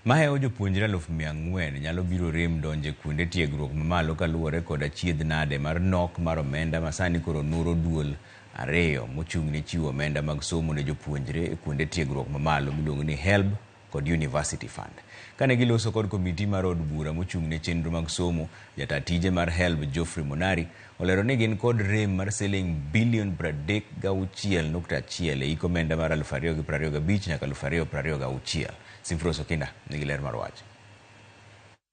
Mahewo jopuonjre 400,000 nyalo biro rem donje kuonde tiegruok mamalo kaluwore kod achiedh nade mar nok mar omenda masani koro nuro duol ariyo mochung' ne chiwo omenda mag somo ne jopuonjre e kuonde tiegruok mamalo miluongo ni HELB kod University Fund. Kane giloso kod komiti mar od bura mochung' ne chenro mag somo, jataa tije mar HELB Geoffrey Monari olero ni gin kod rem mar siling bilion 36.1 e hik omenda mar 2025 nyaka 2026. Simfros Okinda nigi ler mar wach.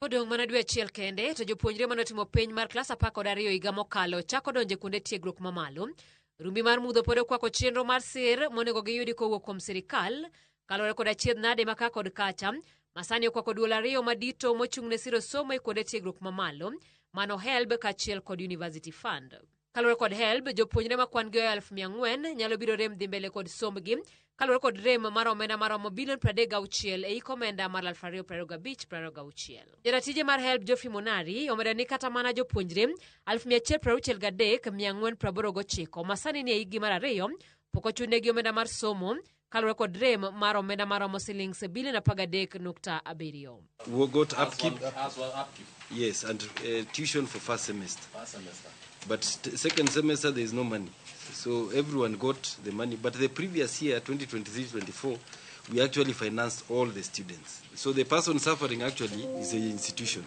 Odong' mana dwe achiel kende to jopuonjre manotimo penj mar klas 12 higa mokalo chako donjo e kuonde tiegruok mamalo. Rumbi mar mudho pod okwako chenro mar sir monego giyudi kowuok kuom sirikal kaluwore kod achiedh nade ma ka kod kacha masani okwako duol ariyo madito mochung' ne siro somo e kuonde tiegruok mamalo mano HELB kaachiel kod University Fund. Kaluwore kod HELB, jopuonjre ma kwan gi oya 400,000 nyalo biro rem dhi mbele kod sombgi kaluwore kod rem mar omenda maromo bilion 36 e hik omenda mar 2025-26. Jaratije mar HELB Geoffrey Monari omedo ni kata mana jopuonjre 163,489 ma sani ni e hikgi mar ariyo pok ochulnegi omenda mar somo kaluwore kod rem mar omenda maromo silings bilion 13.7. We got upkeep. Yes, and tuition for first semester. First semester. But second semester there is no money. So everyone got the money. But the previous year, 2023-24, we actually financed all the students. So the person suffering actually is the institution,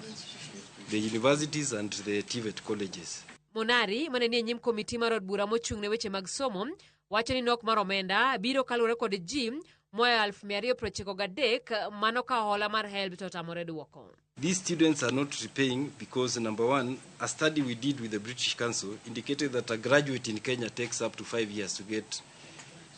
the universities and the TVET colleges. Monari mane nie nyim komiti mar od bura mochung' ne weche mag somo wacho ni nok mar omenda biro kaluwore kod ji moa 293,000 mano ka hola mar HELB to otamore duoko. These students are not repaying because, number one, a study we did with the British Council indicated that a graduate in Kenya takes up to 5 years to get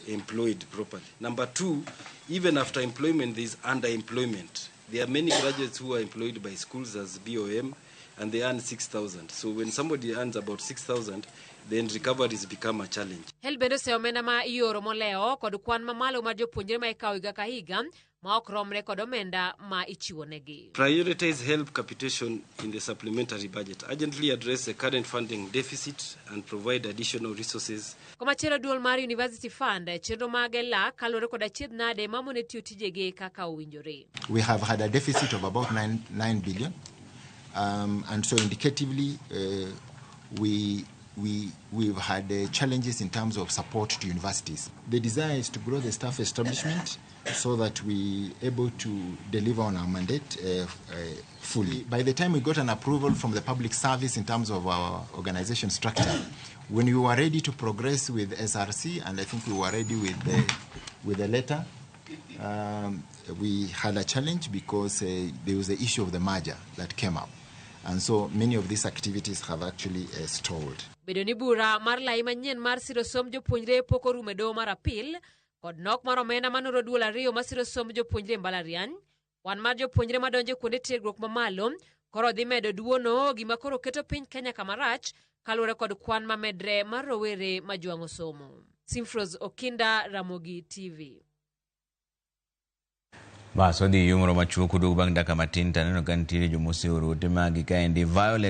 employed properly. Number two, even after employment, there is underemployment. There are many graduates who are employed by schools as BOM and they earn 6,000. So when somebody earns about 6,000, then recoveries become a challenge. HELB bende oseyo omenda ma ioro molewo kod kwan mamalo mar jopuonjre ma ikawo higa ka higa ma ok romre kod omenda ma ichiwonegi. Prioritize HELB capitation in the supplementary budget. Urgently address the current funding deficit and provide additional resources. Komachielo duol mar University Fund chenro mage lak kaluwore kod achiedh nade mamone tiyo tijegi kaka owinjore. We have had a deficit of about 9 billion. And so indicatively, we've had challenges in terms of support to universities. The desire is to grow the staff establishment so that we able to deliver on our mandate fully. By the time we got an approval from the public service in terms of our organization structure, when we were ready to progress with SRC, and I think we were ready with the letter, we had a challenge because there was the issue of the merger that came up. And so many of these activities have actually stalled. Bedo ni bura mar lai manyien mar siro somb jopuonjre pok orumo e doho mar apil kod nok mar omenda manoro duol ariyo masiro somb jopuonjre e mbalariany kwan mar jopuonjre madonjo e kuonde tiegruok mamalo koro dhi medo duono gima koro keto piny Kenya kamarach kaluwore kod kwan mamedre mar rowere majwang'o somo. Simfros Okinda, Ramogi TV. Bas wadhi e yo moro machuok oduogo bang' dakika matin to aneno ka nitiere joma oseoro ote magi kaendi Violet.